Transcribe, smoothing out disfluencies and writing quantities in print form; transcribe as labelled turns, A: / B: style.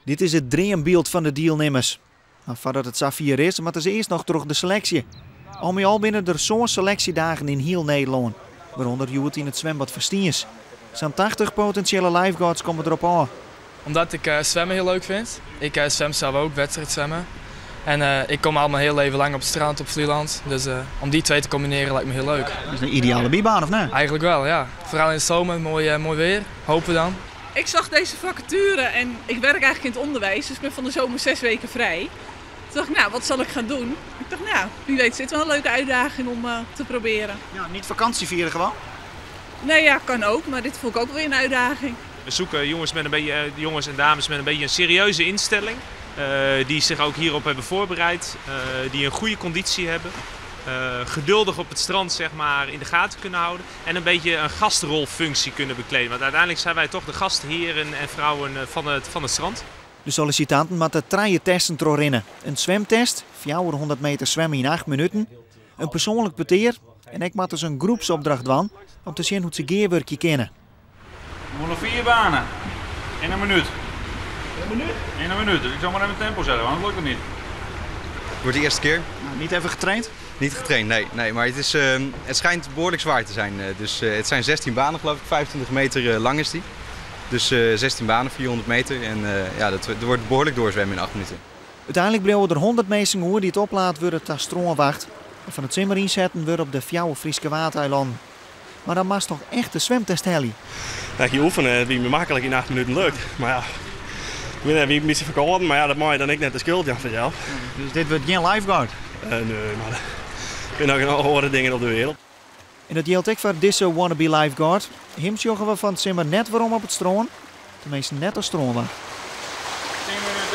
A: Dit is it dreambyld fan de dielnimmers. Mar foardat it safier is, moatte se earst noch troch de seleksje. Al mei al binne der sân seleksjedagen yn hiel Nederlân, wêrûnder hjoed yn it swimbad fan Stiens. Sa'n 80 potinsjele lifeguards komme derop ôf.
B: Omdat ik zwemmen heel leuk vind. Ik zwem zelf ook, wedstrijdzwemmen. En ik kom al mijn hele leven lang op het strand op Vlieland. Dus om die twee te combineren lijkt me heel leuk.
A: Dat is een ideale bybaan, of net?
B: Eigenlijk wel, ja. Vooral in de zomer, mooi weer. Hopen we dan.
C: Ik zag deze vacature en ik werk eigenlijk in het onderwijs, dus ik ben van de zomer 6 weken vrij. Toen dacht ik: nou, wat zal ik gaan doen? Ik dacht, nou, wie weet is dit wel een leuke uitdaging om te proberen.
A: Ja, niet vakantie vieren gewoon?
C: Nee, ja, kan ook, maar dit vond ik ook weer een uitdaging.
D: We zoeken jongens en dames met een beetje een serieuze instelling, die zich ook hierop hebben voorbereid, die een goede conditie hebben, geduldig op het strand, zeg maar, in de gaten kunnen houden en een beetje een gastrolfunctie kunnen bekleden. Want uiteindelijk zijn wij toch de gastheren en vrouwen van het strand.
A: De sollisitanten moatte trije testen trochrinne. In swimtest, 400 meter swimme yn 8 minuten, in persoanlik petear en ek moatte se in groepsopdracht dwaan om te sjen hoe't se gearwurkje kinne.
E: We moeten vier banen. In een minuut. In een minuut? In een minuut. Dus ik zal maar even tempo zetten, want anders lukt het niet.
F: Wordt de eerste keer.
A: Nou, niet even getraind?
F: Niet getraind, nee. Maar het schijnt behoorlijk zwaar te zijn. Dus het zijn 16 banen, geloof ik. 25 meter lang is die. Dus 16 banen, 400 meter. En ja, dat wordt behoorlijk doorzwemmen in 8 minuten.
A: Uteinlik bliuwe der 100 minsken oer dy't oplaat wurde ta strânwacht. En fan it simmer ynsetten wurde op de fjouwer Fryske Waadeilannen. Mar dan moatst toch echt de swimtest helje.
G: Dat je oefenen, het wie me makkelijk in 8 minuten lukt. Maar ja, ik ben wie een beetje verkouden, maar ja, dat mag je dan ik net de schuld, ja, vanzelf.
A: Dus dit wurdt gjin lifeguard?
G: Nee, maar er zijn nog andere dingen op de wereld.
A: En dat jildt ek foar dizze wannabe lifeguard. Him sjogge we fan 't simmer net werom op it strân. Teminsten, net as strânwacht.
E: 10 minuten.